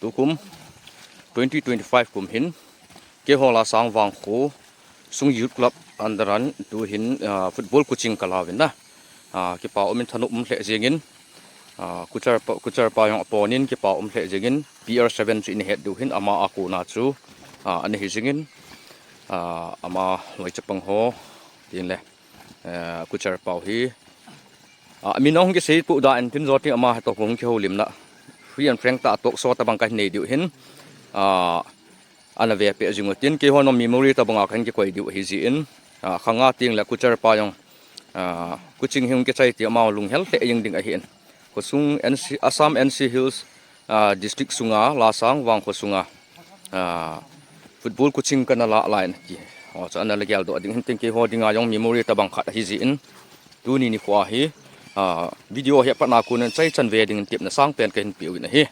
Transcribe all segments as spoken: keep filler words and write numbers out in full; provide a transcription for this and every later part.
Tukum twenty twenty-five kum hin, keiho Lasang Vangkho Sung Youth Club under an tuhin, ah, football coaching kalauvin na. Ah, kipa umin thanop um lheh jengin, ah, kuchar pa, kuchar pa jong aponin kipa um lheh jengin, P R seven chu ina het diu hin ama a kona chu, ah, ana hi jingin, ah, ama loi chapang ho, tin le, eh, kuchar pau hi, ah, min ahung kisei pu da en tin jong tin ama toh hung kihoulimna free and frank tah talk show tabang kahin nei diu hin, ah, ana ve peh jing utin, keiho jong memory tabanga kahin kikoi diu ahi jin, ah, khanga tin le kuchar pa jong, ah, coaching hi hung kichai ti ama lunghel lheh jing ding ahin. Khosung N C, Assam N C Hills, ah, district sunga, Lasang Vangkho sunga, ah, football coaching kana la lai in ti. O, chu ana la geldoh ding hin tin, keiho dinga jong memory tabang khat ahi jin. Tuni nikho hi, ah, video hi apatna kon in achaichan ve dingin tepna sangpen kahin peuvin ahi.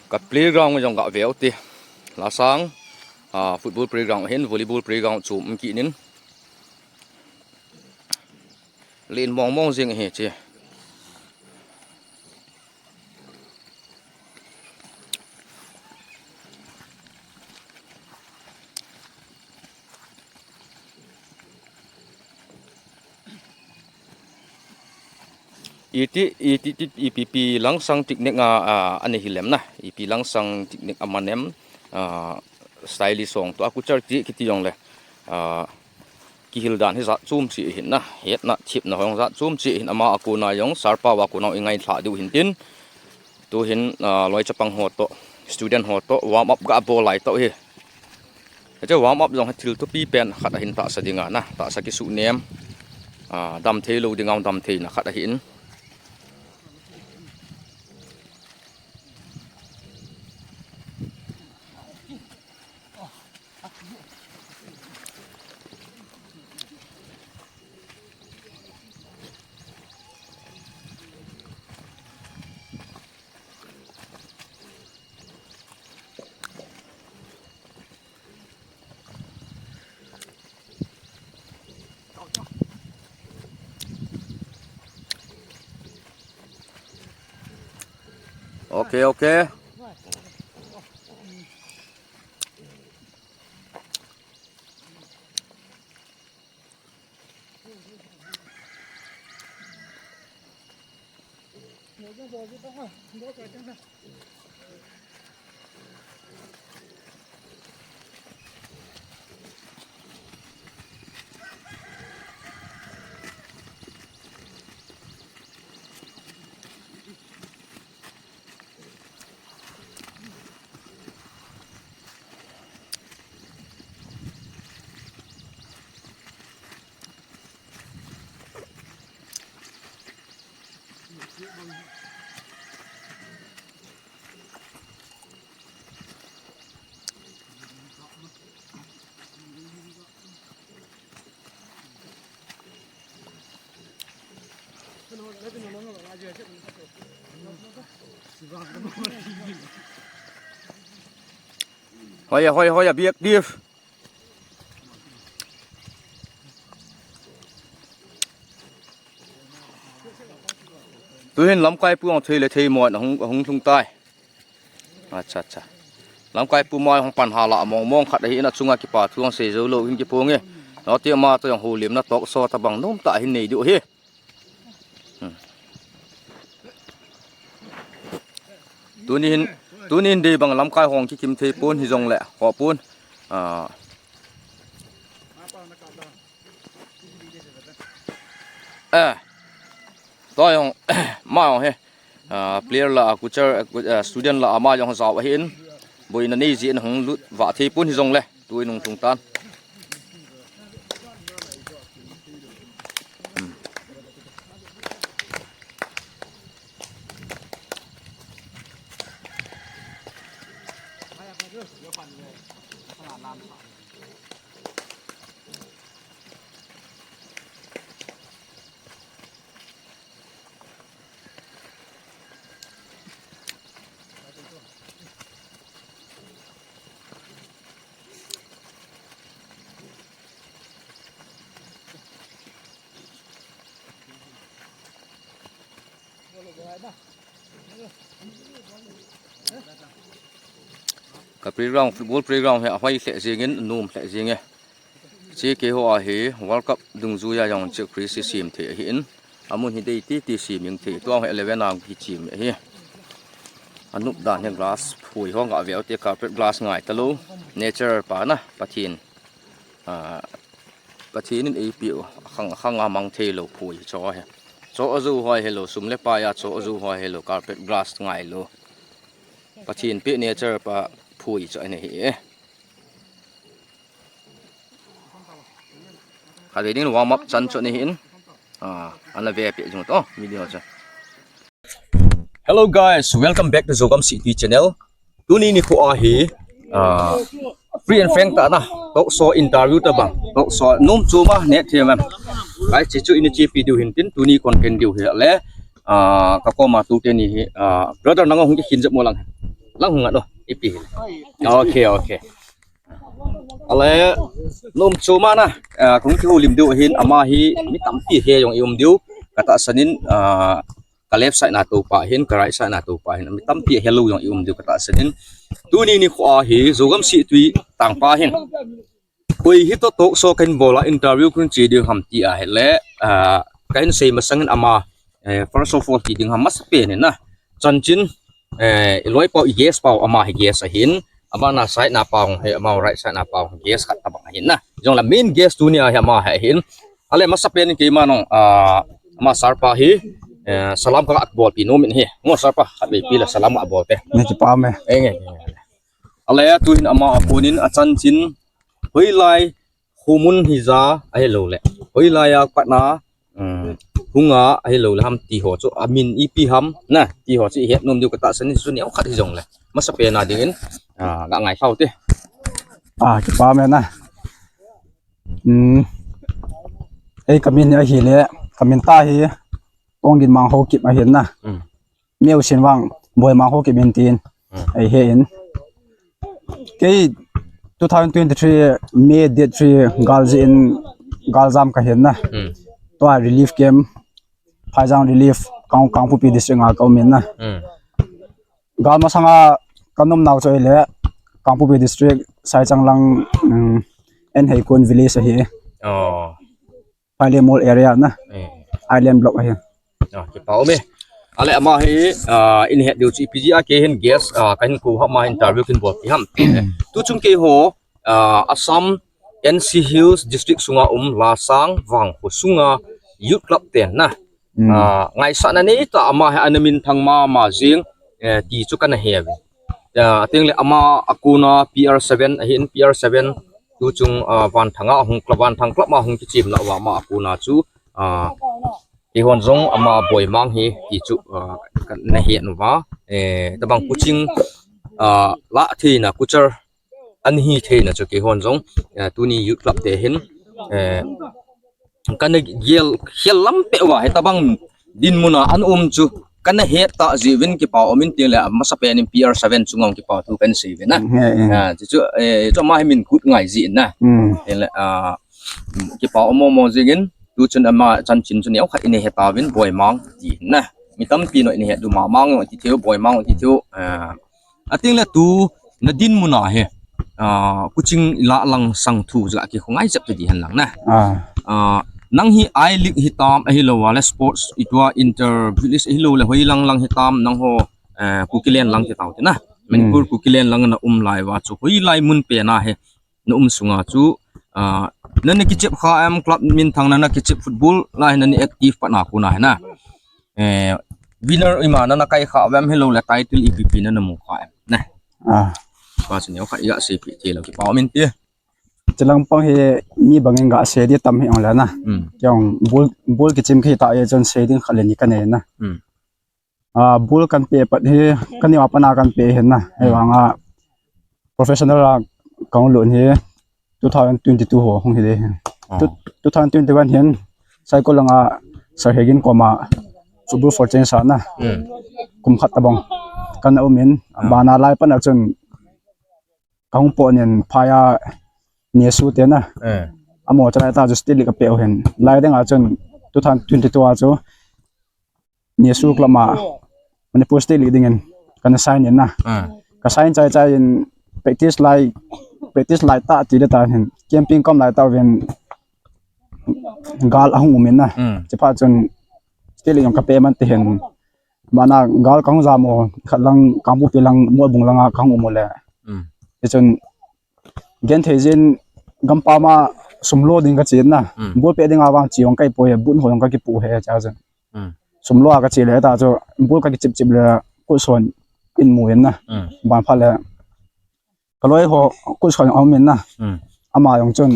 Ka playground jong gave ute. Lasang, ah, football playground hin volleyball playground chu um kit in. Len mong mong jing hi chi. Iti, iti, iti, ipi, ipi langsang technique a, a, ana hilem na. Ipi langsang technique a manem, a, style song to a kuchar ti kiti jong le. A, kihil dan hi jat chom chi hin na, hetna, thepna hong jat chom chi hin ama a kona jong, sir pa a kona i ngaithla diu hin tin. Tuhin, ah, loi chapang ho to, student ho to, warm up ga bol lai to hi. Hiche warm up jong hi thil thupi pen khat ahin tahsa dinga na, tahsa kisunem, ah, damthei lou dinga damtheina khat ahin. Okay, okay. Hoiya, hoiya, hoiya, be active. Tuhin lamkai pu ang thei le thei mo ahung, ahung lhung tai. Acha, acha. Lamkai pu mo ahung pan hala mong mong khat ahi in achunga kipa thu ang sei jou lou hin kiphong e. Noti ama to jong houlimna talk show tabang nom tah hin nei diu ahi. Hmm. Tuni hin, tuni hin dei bang lamkai hong kikim thei pon hijongle, ho pon. Ah. Eh. To jong, ma jong hi. Ah, player la, ah, coacher, ah, student la, ah, ama jong jao ahin. Boina nei jin hung lut vah thei pon hijongle. Tuin hung tung tan. Hmm. Ka playground, football playground hi ahoi lheh jingin, anom lheh jinge. Hiche keiho a hi World Cup dungjuia jong hiche crease hi sem thei ahin. Amun hi dei titi sem jing thei. Tua hi eleven a hi sem ahi. Anop dan hi glass phui ho ngah veu te, carpet glass ngai talou. Nature pa na, Pathen. Ah, Pathen in eipeh u, akhang, akhang a mang thei lou phui cho hi. Cho a jou hoi hilou, sum le pai a cho a jou hoi hilou, carpet glass ngai lou. Pathen peh nature pa phui cho ahi e. Kha ding warm up chan cho ahi in. Ah, ana ve peh jing to, video cho. Hello guys, welcome back to Zogam City channel. Tuni nikho a hi, ah, free and frank tah na, talk show interview tabang, talk show nom chom a neh thei em. Guys, hichu ina chepi diu hin tin, tuni content diu hi le, ah, ka koma tute ni hi, ah, brother nang hung kikhin jep mo lang. Lang hung at o, ipi hi. Okay, okay. Ale, nom chom a na, ah, kong kihoulim diu hin, ama hi mi tampi he jong i um diu, ka tahsan in, ah, ka left side na tou pa hin, ka right side na tou pa hin, mi tampi helou jong i um diu ka tahsan in. Tuni nikho a hi, Zogam City tangpa hin. Koi hitoh talk show kahin bol a interview kahin che diu ham ti ahile, ah, kahin sei masang in ama, eh, first of all ti ding ham masapen in na. Chanchin, eh, i loi pau, i guest pau, ama hi guest ahin. Abana side na pau, hi ama right side na pau, guest khat tabang ahin na. Jong la main guest tuni a hi ama hi ahin. Ale masapen in keima nong, ah, ama sir pa hi, eh, salam ka bolpi nom in hi. Ngo sir pa, khat vei pi la salam ka bol te. Ni kipa me. Eh, nge, nge. Ale a tuhin ama a konin a chanchin, hoilai, khomun hija, ahilou le. Hoilai a patna, um, hunga, ahilou le ham ti ho chu, amin ipi ham, na, ti ho chu i het nom diu ka tahsan in chu neo khat hi jong le. Masapen a ding in, ah, ga ngai khau te. Ah, kipa me na. Hmm. Ei, ka min hi ahile, ka min tah hi, Ongin Mang Haokip ahin na. Hmm. Miu sin vang, Boimang Haokip in tin. Hmm. Ei he in. Kei two thousand twenty-three May date three gal jin, gal jam ka hin na. Hmm. Tua relief camp, Phaijang relief, Kang, Kangpokpi district a ka um in na. Hmm. Gal masanga ka nom nau chu ahile, Kangpokpi district, Saichang lang, um, Enheikon village ahi. Oh. Phaileng Mol area na. Eh. Island block ahi. Ah, kipa um e. Ale ama hi, ah, in het diu chu ipi jeh a kei hin guest, ah, kahin kou ham, ama interview kahin bol pi ham. Tuchung keiho, ah, Assam N C Hills District sunga um Lasang Vangkho sunga Youth Club ten na. Hmm. Ah, ngaisahna neitah ama hi ana minthang mama jing, eh, ti chu kana he uve. Ah, atengle ama a kona P R seven ahin, P R seven tuchung, ah, Vanthang a hung, Vanthang club a hung kichim lah uva ama a kona chu, ah, keihon jong ama Boimang hi ti chu, ah, kana he uva. Eh, tabang coaching, ah, lah theina coacher ana hi theina chu keihon jong, eh, tuni Youth Club te hin, eh, kana gel, khel lam peh uva, hitabang dinmun a ana um chu kana het tah jeh uvin kipa um in tin le, masapen in P R seven chunga kipa thu kahin sei uve na. Hmm, hmm, hmm. Ah, chu chu, eh, chu ama hi min kut ngai jeh in na. Hmm. Tin le, ah, kipa um mo mo jing in, tuchun ama chanchin chu neo khat in he tauvin Boimang ti na. Mi tampi no in he du Mamang ti theu, Boimang ti theu, ah, Atengle tu na dinmun a hi, ah, coaching i lah lang sang thu jeh a kikhongai jep te di hen lang na. Ah. Ah, nang hi I-League hitam ahilou le sports i tua inter village ahilou le hoilang lang hitam nangho, eh, Kukiland lang ti tau te na. Manipur, hmm, Kukiland lang na um lai uva chu hoilai mun pen a hi na um sunga chu, ah, nana kichep kha em, club minthang nana kichep, football la hi nana active pat na kona hi na. Eh, winner ima nana kai kha em, hilou le title ipi ipi nana mu kha em. Na. Ah. Pa chu neo khat iga seipi thei lou kipa um in ti. Chulang pang hi mi bangin ga sei di tam hi ong le na. Hmm. Kei ong ball, ball kichim kit ta e chun sei ding khat le ni kanei na. Hmm. Ah, ball kan pe pat hi, ka neo a pat na kan pe hi na. Hmm. Ahivang a professional a ka hung lut hi two thousand twenty-two ho hung hi le hi. Oh. Two, two thousand twenty-one hin Saikul langa Sir Hegin koma football for change a na. Hmm. Kum khat tabang kana um in, ah, bana lai pat na chun ka hung pon in phai a Nesu te na. Eh. Amo chalai ta chu state league a pe u hin. Lai ding a chun two thousand twenty-two a chu Nesu club a Manipur State League dingin kana sign in na. Ah. Ka sign chai chai in practice lai, practice lai ta ti le ta hin camping kom lai ta uvin gal ahung um in na. Mm. Chuphat chun State League jong ka pe man ti hin. Mana gal kahung jam u, khat lang Kangpokpi lang, Molbung langa kahung um u le. Mm. Ti chun genthei jin gampam a sum lo ding ka chi na. Mm. Ball pe ding a vang chi jong ka ipoi, boot ho jong ka kipu he cha chun. Mm. Sum lo a ka chi le ta chu ball ka kichip chip le coach hon in mu in na. Mm. Ban pha le ka loi ho coach hon a um in na. Mm. Ama jong chun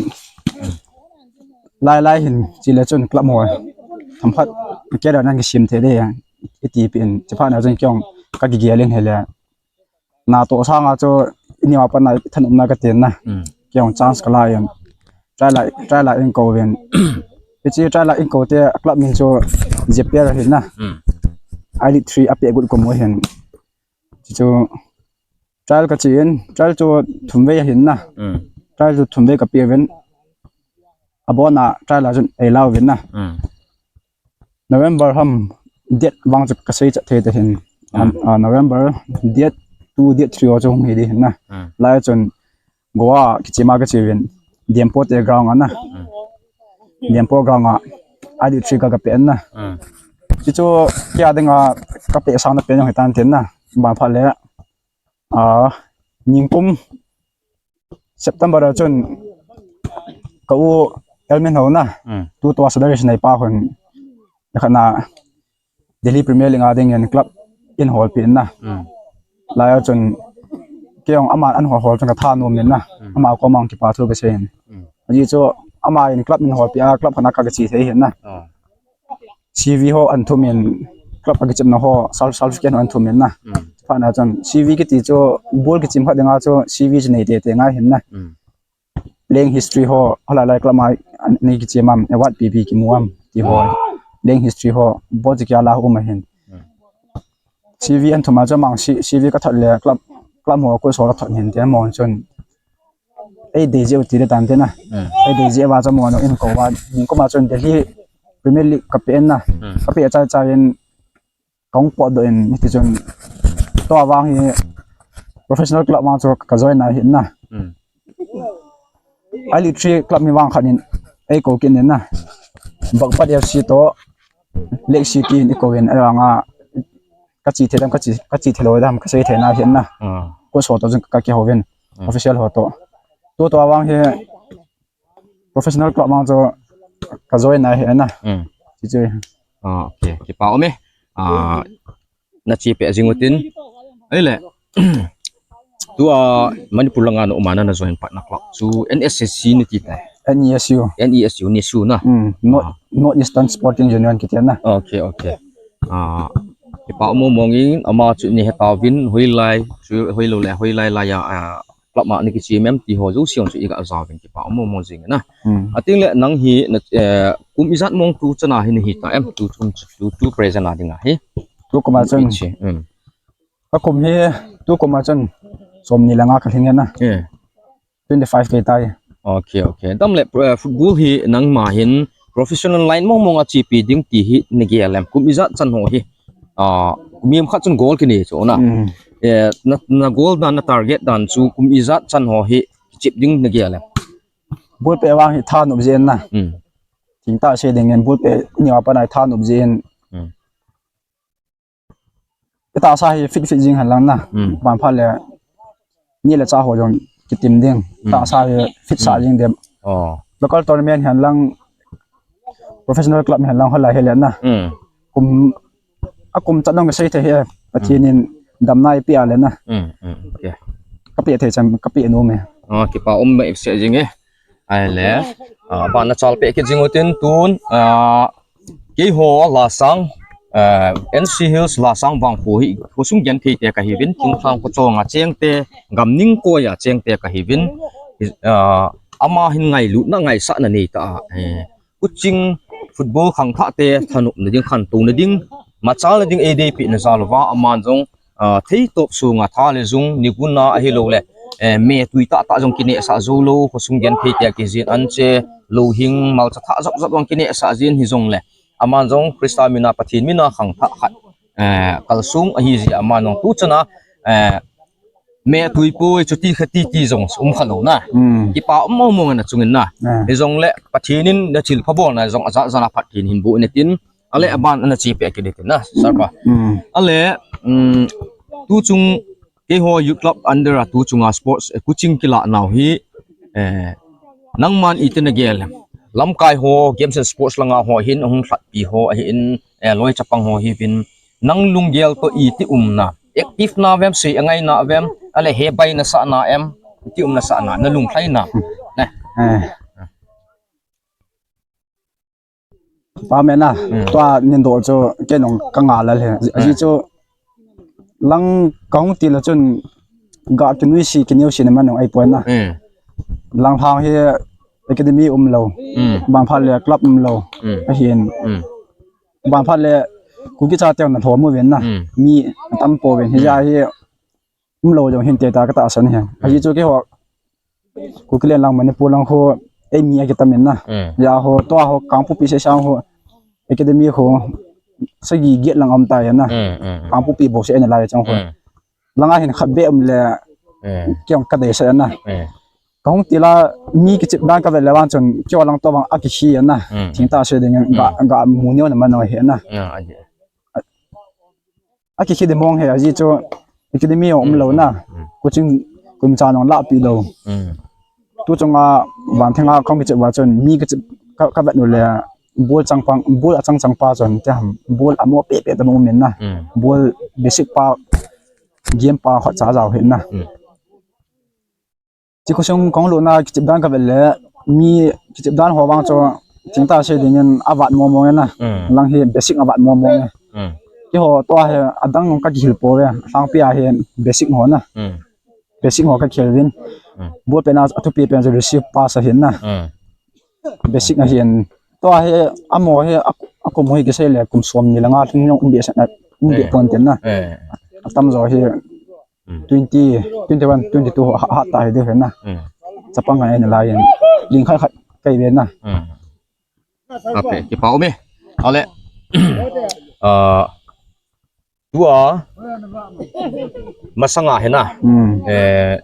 lai lai hin chi le chun club ho themkhat ka career nang kisem thei le iti pi in chuphat na chun kei jong ka kigel in he le. Na toh sanga chu i neo a pat na i thanopna ka tin na. Mm. Kei jong chance ka la in. Try la, try la in ko uvin. Hiche try la in ko te a club min chu J P L ahi na. Mm. I League three a pe got kum u hin. Chu chu trial ka chi in, trial chu thum vei ahi na. Mm. Trial chu thum vei ka pe uvin. Abon a trial a chun ei la uvin na. Mm. November ham date vang chu ka sei chat thei ta hin. Ah. Ah, November date two, date three ho chu hung hi di hin na. Ah. Lai chun Goa kichima ka chi uvin. Diampo te ground a na. Ah. Diampo ground a. I League three ka ka pe na. Ah. Chi chu kei a dinga ka pe sang na pe jong hi tan tin na. Ban pha le. Ah, ningkum September a chun ka u Elmin ho na, mm, tu tua Sadar Sinai pa hon, khat na Delhi Premier League a ding in club in hol pi na. Mm. Lai a chun kei jong aman an hol hol chun ka thanom in na. Mm. Ama koma kipa thu ka sei in. Mm. Ajeh chu ama in club in hol pi a club khat na ka, ka chi thei hin na. Oh. C V ho an thum in club a kichepna ho, self, self ken ho an thum in na. Mm. Phat na chun C V kiti chu ball kichim khat dinga chu C V chu nei tete ngai hin na. Mm. Playing history ho, hoilai lai club a nei kichim am, award pi pi kimu am ti ho. Playing history ho, ball chu kia la um ahin. Mm. C V an thum a chu mang C-, C V ka thot le club, club ho coach ho ka thot hin te mo chun. Ei dei jeh u ti le tan te na. Mm. Ei dei jeh uva chu mo no in ko uva. Ningkum a chun Delhi Premier League ka pe in na. Mm. Ka pe chai chai in ka hung potdoh in hiti chun. Tua vang hi professional club vang chu ka join na hin na. Mm. I League three club mi vang khat in ei ko kit in na. Bagpat F C to Lake City in i ko in, ahivang a ka chi thei dam, ka chi, ka chi thei lou dam, ka sei thei na hin na. Ah. Coach ho to chun ka kihou vin. Ah. Official ho to. Tu tua vang hi professional club vang chu ka join na hi na. Hmm. Chi chu. Ah, okay. Kipa um e. Ah, na chi pe jing utin. Ahile. Tua Manipur langa na um a na join patna club chu N S S C ni ti tai. N E S U. N E S U, N E S U na. Hmm. North, ah. North Eastern Sporting Union kiti na. Okay, okay. Ah, kipa um mong in ama chu ni hetauvin hoilai, chu hoilou le, hoilai lai a, ah, club ma ni kichi mem ti ho jouse chu i ga jauvin kipa um mong jing na. Hmm. Ating le nang hi na, eh, kum ijat mong tu chana hi ni hi ta em tu chun tu, tu present a ding a hi. Tu kum a chun. Chi, hmm. Ka kum hi, tu kum a chun, som ni le nga ka lhing e na. Eh. Twenty five kei tai. Okay, okay. Dam le, eh, football hi nangma hin professional line mong mong a chepi ding ti hi na gel em. Kum ijat chan ho hi. Ah, kum im khat chun goal kini chu na. Mm. Eh, na, na goal dan, na target dan chu kum ijat chan ho hi chep ding na gel em. Ball pe vang hi thanop jin na. Mm. Thingtah sei ding in ball pe ni a pat na thanop jin. Mm. I tahsa hi fit fit jing hen lang na. Hmm. Ban phat le ni le cha ho jong kitim ding. Hmm. Tahsa hi fit sa jing dem. Oh. Local tournament hen lang professional club hen lang hoilai hi le na. Hmm. Kum a kum chan dong ka sei thei hi. Pathen in damna eipeh a le na. Hmm. Hmm. Okay. Ka pe thei chan ka pe nom e. Oh, kipa um mai se jing e. Ahile, ah, ban na chal pe kit jing utin tun, ah, keiho Lasang, eh, N C Hills Lasang vangkho hi, khosung genthei te kahiuvin, Thingthang kho chonga cheng te, gamning koi a cheng te kahiuvin, ah, ama hin ngailutna ngaisahna nei ta a, eh, coaching football khangthah te thanopna ding, khantouna ding, machalna ding eidei peh na jal uva, aman jong, ah, theitop sunga tha le jung, nigun a ahilou le, eh, me tui tah tah jong kinehsah jou lou, khosung genthei te a kijin an che, louhing, malcha thah jap jap jong kinehsah jin hijong le, aman jong Christa min a Pathen min a khangthah khat eh, kalsong ahi jeh a ama nung tu chana, eh, me tui pui chuti khati ti jong um kha lou na. Hmm. Kipa um mong mong na chungin na. Eh. Hijong le Pathen in na thil pha bol na jong aja ja na Pathen hin bu ne tin. Ale aban ana chi pe ki de tin na, sir pa. Hmm. Ale, um, tu chung Keiho Youth Club under a tu chunga sports, eh, coaching kila nau hi, eh, nangman iti na gel. Lamkai ho, games and sports langa ho hin, hung lhatpi ho, ahin, eh, loi chapang ho hi vin. Nang lunggel to iti umna. Active na vem, sei angai na vem, ale he bai na sa na em, iti umna sa na, na lung lhai na. Ne. Eh. Pa me na, hmm, tua nin do chu kei nung ka nga la le. Aji, hmm, chu lang kong ti la chun ga kinui si kinui si na man nung ai poi na. Hmm. Lang hang hi academy um lo. Hmm. Ban phat le club um lo. Hmm. Ahin. Hmm. Ban phat le Kuki cha teng na tho mu ven na. Hmm. Mi tam po ven hi, hmm, ja hi um lo jong hin te ta ka ta san hi. Hmm. Aji chu keiho Kuki len lang Manipur lang ho ei mi a kitam in na. Hmm. Ja ho, tua ho, Kangpokpi se sang ho, academy ho, sagi get lang um ta ya na. Hmm, hmm, hmm. Kangpokpi bo se na lai chang ho. Hmm. Langa hin khat be um le, hmm, kei ka dei sa na. Hmm. Ka hung ti la mi kichep dan ka ve le vang chun, kei lang to vang a kihi na. Hmm. Thing ta se ding ga, hmm, ga mu neo na man no he na. Hmm, aji. A kihi de mong he, aji chu academy um lo na. Hmm. Coaching kum cha nung la pi lo. Hmm. Tu chunga van thenga kong kichep va chun mi kichep ka, ka vet nu le ball chang pang, ball a chang chang pa chun te ham, ball a mo pe pe ta mo min na. Hmm. Ball basic pa, game pa khat cha jao he na. Hmm. Chi khosung kong lutna kichep dan ka vet le, mi kichep dan ho vang chu, thing ta se ding in a vat mo mo na. Hmm. Lang hi basic a vat mo mo. Hmm. Keiho tua hi adang ka kihil po ve, lang pi a hi basic ho na. Hmm. Basic ho ka khel vin. Hmm. Ball pe na a thupi pen chu receive pass ahin na. Hmm. Basic ahin. Tua hi amo hi a, a kum hi kisei le kum som ni le nga thing jong um be sa na, um be, eh, pon tin na. Eh. Atam jo hi, hmm, twenty, twenty-one, twenty-two ha, ha ta hi de na. Hmm. Chapang ngai na lai in. Ling khat khat kai ve na. Hmm. Ape, kipa um e. Ale. Ah, tua masanga hi na. Hmm. Eh,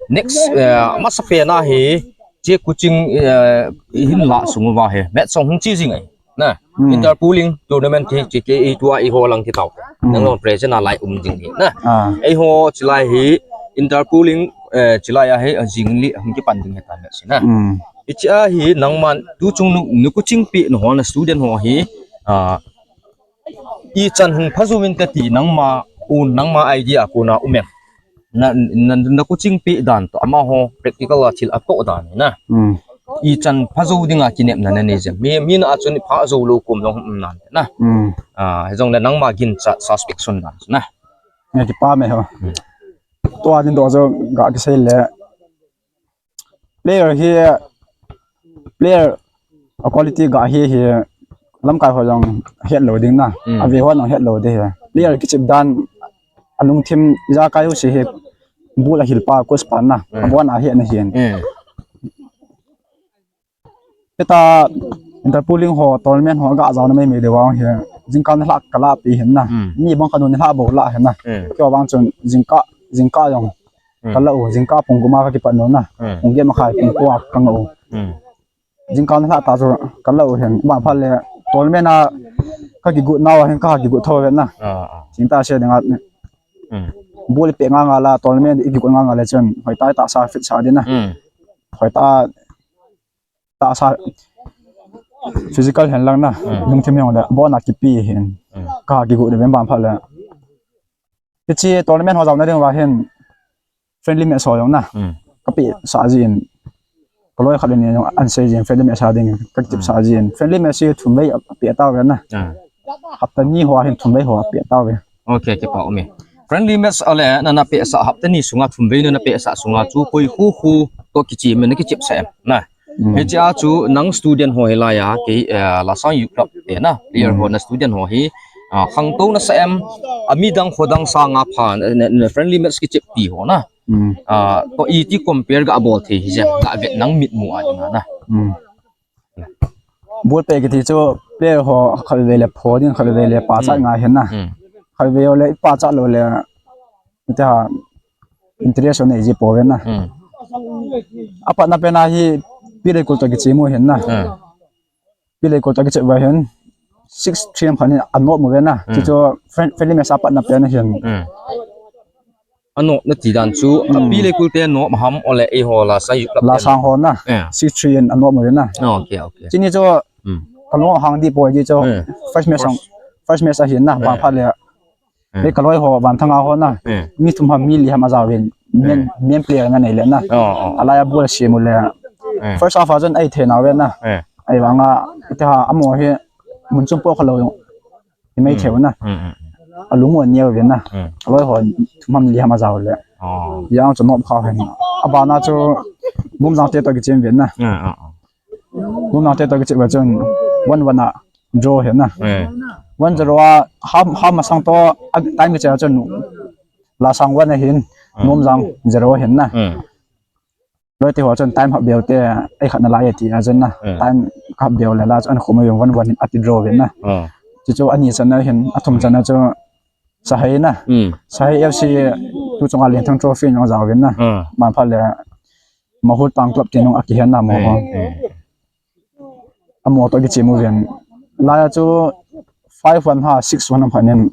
next, eh, masa phe na hi, che coaching, eh, hin la sung va hi. Match song hung chi jing ai. Na, hmm, interpooling tournament hi, chi ke i tua i ho lang ti tau. Hmm. Nang long present a lai um ding hi. Na, ah, ei ho chi lai hi, interpooling, eh, chi lai a hi, a jing li hung kipan ding hi ta match na. Hmm. I chi a hi, nangman, tu chung nu, nu coaching pi nu ho na student ho hi, ah, i chan hung pha jo min ka ti nangma, u nangma idea ko na um em. Na, na, na coaching pe dan to, amaho practical a thil a to dan na. Hmm. I chan pha jo dinga kinepna na nei jeng. Mi, mi na a chun pha jo lo kum jong um nan na. Hmm. Ah, jong le nangma ginchat suspicion dan na. Nge kipa me ho. Hmm. Tua din do jo ga kisei le. Player hi, player a quality ga hi hi, lamkai ho jong het lo ding na. Hmm. A ve ho jong het lo ding hi. Player kichep dan a lungthim ja kai u si hi, ball a hil pa, coach pa na. Hmm. A bon a het na hin. Hmm. Heta interpooling ho, tournament ho ga jao na mai mai de vang hi. Jingkah na lha ka la pi hin na. Hmm. Ni bang kha nu ni lha bo la hin na. Hmm. Kei vang chun jingkah, jingkah jong. Hmm. Ka la u, jingkah pung guma ka kipat nu na. Hmm. Pung giet makhai pung kua ka nga u. Hmm. Jingkah na lha ta chu ka la u hin. Ban phat le tournament a ka kigot nau hin ka kigot tho ve na. Ah, ah. Jing ta se ding a. Hmm. Ball pe nga nga la tournament i kigot nga nga le chun. Hoi ta ta sa fit sa ding na. Hmm. Hoi ta ta sa physical hen lang na. Hmm. Lungthim jong le bon a kipi hin. Hmm. Ka kigot de ban phat le. Hiche tournament ho jao na ding uva hin friendly match ho jong na. Hmm. Ka pe sa jin. Ka loi khat le ni jong an sei jin friendly match a ding ka tip, hmm, sa jin. Friendly match hi thum vei a pe tau ve na. Ah. Hapta ni ho hin thum vei ho a pe tau ve. Okay, kipa um e. Friendly match ale na na pe sa hapta ni sunga thum vei na na pe sa sunga chu koi khu khu to kichi me na kichep sa em na. Hmm. Hiche a chu nang student ho hi lai a, kei, eh, Lasang Youth Club te na, player ho, hmm, na student ho hi, ah, khangtou na sa em, a midang khodang sanga pha, eh, ne, ne, friendly match kichep pi ho na. Hmm. Ah, to iti compare ga bol thei hi jeng, ga vet nang mit mu a ding na. Hmm. Ball pe kiti chu player ho khat ve le pho ding, khat ve le pa chat, hmm, ngai hin na. Hmm. Khatvei ole, ipa cha lou le, ita interest nei ji pouve na. Hmm. Apatna pen a hi Pi Leikul toh kichep u hin na. Hmm. Pi Leikul toh kichep uva hin six three ham khat in anop uve na. Hmm. Chuchu friend, friendly match apatna pen a hin. Hmm. Anop nati dan chu, hmm, Pi Leikul te nop ham ole eiho Lasang Youth Club te. Lasang ho na. Eh. Six three in anop uve na. Oh, okay, okay. Chuni chu, hmm, kalung hang dipoi di chu. Hmm. First match ang, first match ahin na, eh, ban phat le. Hmm. Kei kaloi ho, Vanthanga ho na. Hmm. Mi thum ham, mi li ham ajaovin. Men, eh, men player nga nei le na. Oh, oh. Alai a ball sem u le. Eh. First half a chun eithei nauve na. Eh. Ahivanga, ita ha, amaho hi, mun chung po khalou. Hi mai, hmm, thei u na. Hmm, hmm. Alung u aneo uve na. Hmm. Aloi ho thum ham li ham ajao le. Oh. Yang chu nop kha hen. Abana chu Bumjang te toh kichep uve na. Hmm, hmm, hmm. Bumjang te toh kichep uva chun one one a draw hen na. Hmm. One zero a half, half masang toh a time kichai a chun Lasang one ahin, hmm, Bumjang zero hen na. Hmm. Loi te ho chun time hap beu te, ei khat na lai ti a chun na. Hmm. Time hap beu le la chun akhum a one one in ati draw uve na. Hmm. Chuchu ani channa hin, athum channa chu Sahei na. Hmm. Sahei F C tu chunga Lenthang Trophy jong ajaovin na. Hmm. Ban phat le Mahur Town Club ti nung akihen na amaho. Hmm, hmm. Amaho toh kichep uve. Lai a chu five one ha, six one ham khat in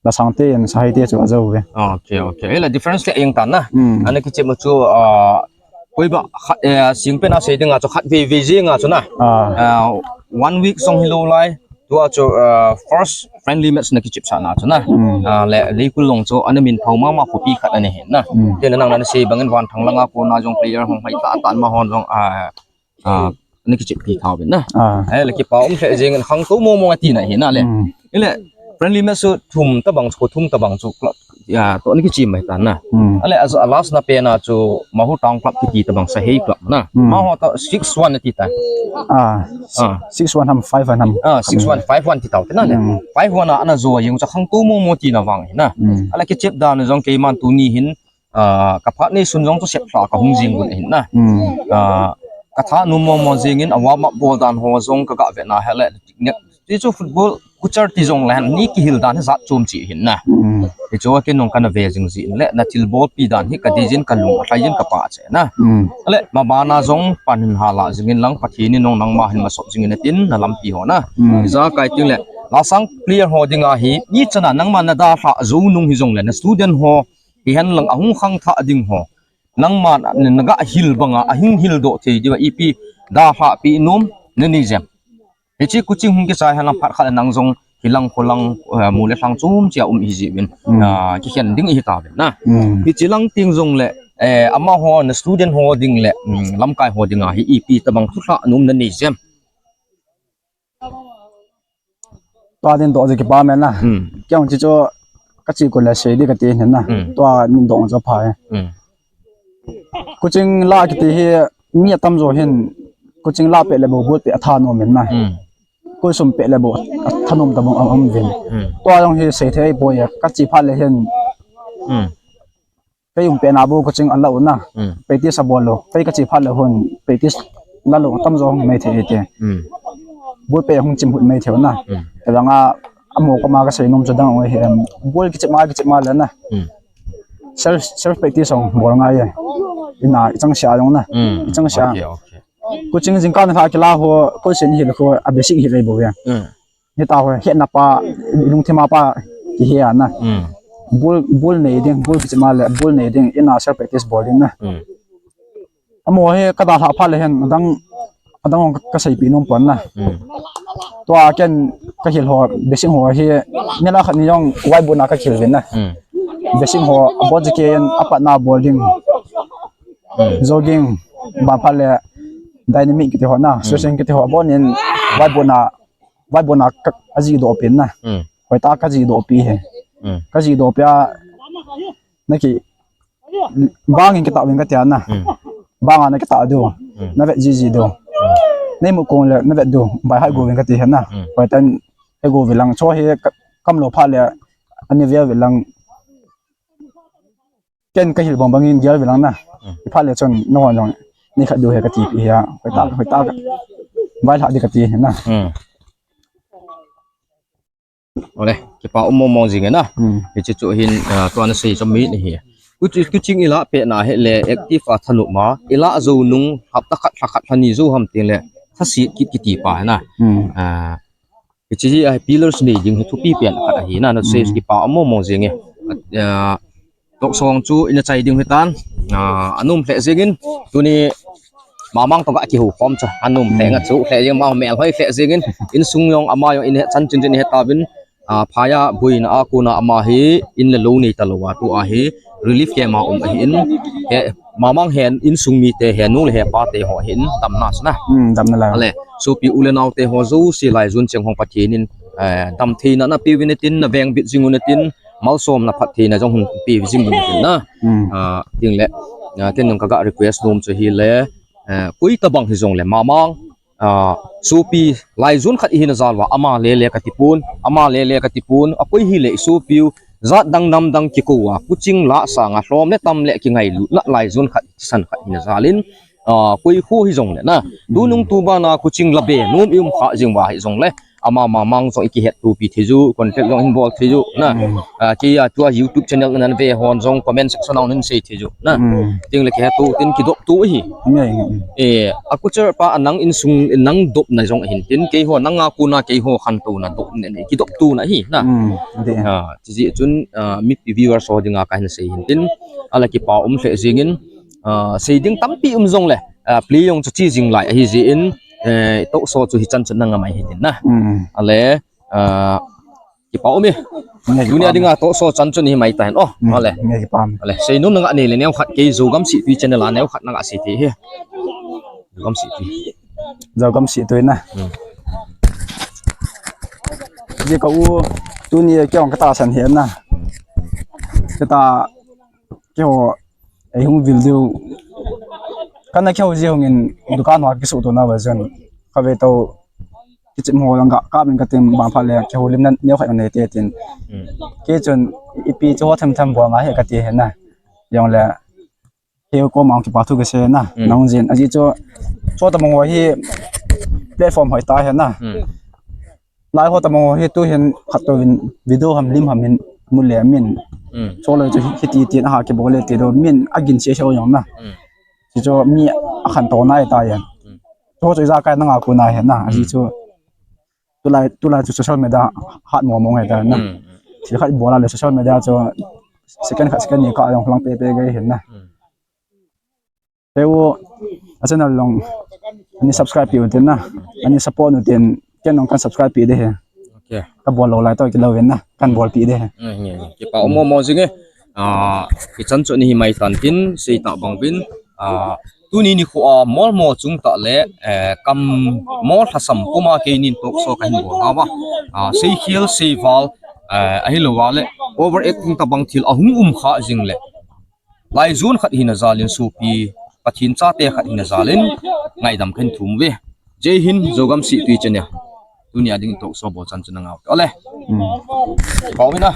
Lasang te in Sahei te chu ajao uve. Okay, okay. Hila difference le eng tan na. Hmm. Ana kichep u chu, ah, koi ba khat, eh, sing pen a sei ding a chu khatvei vei jing a chu na. Ah. Ah, one week jong hilou lai. Tua chu, ah, first friendly match na kichep sah na chu na. Hmm. Ah, le, Leikul long chu ana min phao mama khopi khat ana hin na. Hmm. Tin nang na sei bangin Vanthang langa kona jong player hung mai tah tah amaho jong, ah, ah, ana kichep pi thauvin na. Ah. Eh, le kipa um lheh jing in khangtou momo ati na hin na le. Hmm. Ile, friendly match chu thum tabang chu, thum tabang chu club, ya, toh ana kichep mai tan na. Hmm. Ale, a, a last na pen a chu Mahur Town Club kiti tabang Sahei Club na. Hmm. Amaho toh six one ati tai. Ah, ah, six one ham, five one ham. Ah, six one, five one ti tau te na le. Hmm. Five one a ana jo jing chu khangtou momo tina vang hin na. Hmm. Ale, kichep dan jong keiman tuni hin, ah, ka phat nei sun jong chu sep lha ka hung jing gun hin na. Hmm. Ah, ka tha nom momo jing in a warm up bol dan ho jong ka ga ve na hile. Ti chu football culture ti jong le ni kihil dan hi jat chom chi hin na. Hmm. Ti chu ken nung kana ve jing jin le na thil bolpi dan hi ka dei jin ka lung athai jin ka pah che na. Hmm. Le ma bana jong pan hin hala jing in lang Pathen in nung nangma hin masop jing in atin na lampi ho na. Hmm. Ijakai teng le Lasang player ho dinga hi ichan a nangma na dalha jou nung hi jong le na student ho hihen lang ahung khangthah ding ho. Nangma na, na ga hil banga, ahung hil doh thei diu a ipi dalhah pi nom na nei jem. Hiche coaching hung kichai hen lang phat khat nang jong hilang kholang, eh, mu le lhang chom chia um hi jiuvin. Hmm. Ah, kikhen ding hi tauvin na. Hmm. Hiche lang teng jong le, eh, amaho na student ho ding le, mm, lamkai ho dinga hi ipi tabang thulha nom na nei jem. Tua din doh chu kipa men na. Hmm. Kei jong chu chu ka chi ko le sei di kati hin na. Hmm. Tua din doh chu pha e. Hmm. Coaching la kiti hi mi atam jo hin coaching la peh le bou bol peh athanom in na. Hmm. Koi sum peh le bou athanom tabang um um vin. Hmm. Tua jong hi sei thei poi e ka chi phat le hin. Hmm. Kei um pet na bou coaching ala u na. Hmm. Practice abol lou. Kei ka chi phat le hin practice la lou atam jo hung mai thei te. Hmm. Bol peh hung chim hut mai thei na. Hmm. Te langa amo koma ka sei nom chu dang oi hem. Bol kichep ma kichep ma le na. Hmm. Self, self practice hung bol ngai e. Ina ichang sia jong na. Hmm. Ichang sia. Okay, okay. Coaching jingkah na kha kila ho, coaching hil ho, a basic hil ei bou e. Hmm. Hita ho, hetna pa, lungthim a pa, kihe a na. Hmm. Bol, bol nei ding, bol kichep ma le, bol nei ding, ina self practice bol ding na. Hmm. Amo hi ka dalha phat le hin, adang, adang ka seipi nom pon na. Hmm. Tua ken ka hil ho, basic ho hi, nila khat ni jong, whiteboard na ka hil vin na. Hmm. Basic ho, abon jike in, apatna bol ding. Hmm. Jogging, ban phat le, dynamic kiti ho na, hmm, stretching kiti ho, abon in, whiteboard na, whiteboard na ka, aji doh pen na. Hmm. Hoitah a ka ji doh pi he. Hmm. Ka ji doh pi a, na ki, bang in kitah vin ka tia na. Hmm. Bang a na kitah diu. Hmm. Na vet ji ji diu. Hmm. Nei mu kong le na vet diu. Bai hai go vin ka ti he na. Hmm. Hoitah in he go vin lang. Cho he ka, kam lou phat le, ani vet vin lang. Ken ka hil bang bang in gel vin lang na. Hmm. I phat le chun, na hon jong, ni khat diu he ka ti pi he a. Hoitah, hmm, hoitah ka. Bai lha di ka ti he na. Hmm. Ole, kipa um mong mong jing e na. Hmm. Hiche chu hin, ah, tua nasei chu mi ni hi. Kuchi, kuching ila pet na hi le active a thanop ma. Ila jou nung hapta khat, lha khat, lha ni jou ham tin le. Thasit kit kiti pa na. Hmm. Ah, hiche hi a pillars nei ding hi thupi pen khat ahi na. Nasei Hmm. kipa um mong mong jing e. Ah, Talk show chu ina chai ding hitan, ah, anom lheh jingin, tuni Mamang toh ga kihou khom chu, anom lheh nga chu, lheh jing ma mel hoi lheh jingin, insung jong ama jong in he chan chin chin he tauvin, ah, phaya boina a kona ama hi in le lou nei talou a tu a hi relief camp a um ahin, he Mamang he insung mite he nu le he pate ho hin damna chu na. Hmm, damna lai. Ale, sopi u le naote ho jouse lai jun cheng hong Pathen in, eh, damtheina napeuvin tin, na vengbit jing un tin, malsomna phattheina jong hin pe jing un tin na. Hmm. Ah, tin le, ah, ken jong ka ga request nom chu hi le, eh, koi tabang hi jong le Mamang, ah, sopi lai jun khat ihi na jal uva, ama le le kati pon, ama le le kati pon, a koi hi le sopi u, jat dang nam dang kikou a, kuching la sanga lhom le tam le kingailutna lai jun khat, san khat ihi na jal in, ah, koi kho hi jong le na. Tunung tu bana kuching la be nom i um kha jing uva hi jong le. Ama Mamang jong i kihettopi thei u, contact jong hin bol thei u, na. Hmm. Ah, kei a tua YouTube channel nan ve hon jong comment section a hin sei thei u, na. Hmm. Tin le kihetto tin kidop tu hi. Nge, nge. Eh, a kuchar pa a nang insung nang dopna jong hin tin keiho nang a kona keiho khantouna dopna ni kidop tuna hi, na. Hmm, ati. Ah, chuti chun, ah, mipi viewers ho dinga kahin sei hin tin. Ale kipa um lheh jingin, ah, sei ding tampi um jong le, ah, play jong chu chi jing lai ahi jin, eh, talk show chu hichan chun nanga mai hi tin na. Hmm. Ale, ah, kipa um e. Nge, kipa um e. Tuni a dinga talk show chan chun hi mai ta hen. Oh, hmm, ale. Nge, kipa um e. Ale, sei nom nanga nei le neo khat kei Zogam Sihtui channel a neo khat nanga sei thei hi. Zogam Sihtui. Zogam Sihtui na. Hmm. Ji ka u tuni kei jong ka tahsan hi na. Ka ta keiho, ei hung vil diu. Kana keiho ji hung in dukan hoa kisuh tona va jun. Ka ve to kichim ho lang ka, ka min ka tin bang pha le keiho lim nan neo khat nei te tin. Hmm. Kei chun ipi chu ho them them bol ngai he kati he na. Jong le keiho koma kipa thu kasei na. Hmm. Nang jin aji chu. Chu tabang ho hi platform hoi ta he na. Hmm. Lai ho tabang ho hi tu hin khat to vin video ham lim ham hin mu le min. Hmm. Chu le chu hi ti tin aha kibol le ti do min agin che che jong na. Hmm. Chu chu mi akhantou nai ta yan. Hmm. Chu chu ijakai nanga kona hi na. Aji chu. Tulai, tulai chu social media hat mong mong hi ta na. Hmm. Thil khat bol a le social media chu second khat second ni kah jong lang pe pe gai hi na. Hmm. Heu, a channel jong, ani subscribe pi u tin na, ani support u tin, ken jong kan subscribe pi de he. Okay. Ka bol lou lai to kilou vin na, kan bol pi de he. Nge, nge, nge. Kipa um mong mong jing e. Ah, kichan chu ni hi mai tan tin, sei ta bang vin. Ah, tuni nikho a mol mol chung ta le, eh, kam mol lhasam puma keinin talk show kahin bol na va. Ah, sei khel, sei val, eh, ahilou va le, over acting tabang thil ahung um kha jing le. Lai jun khat hina jal in sopi, Pathen chate khat hina jal in, ngaidam kahin thum uve. Jai Hind, Zogam Sihtui channel. Tuni a ding talk show bol chan chu nanga u te. Ole. Hmm. Pau mina.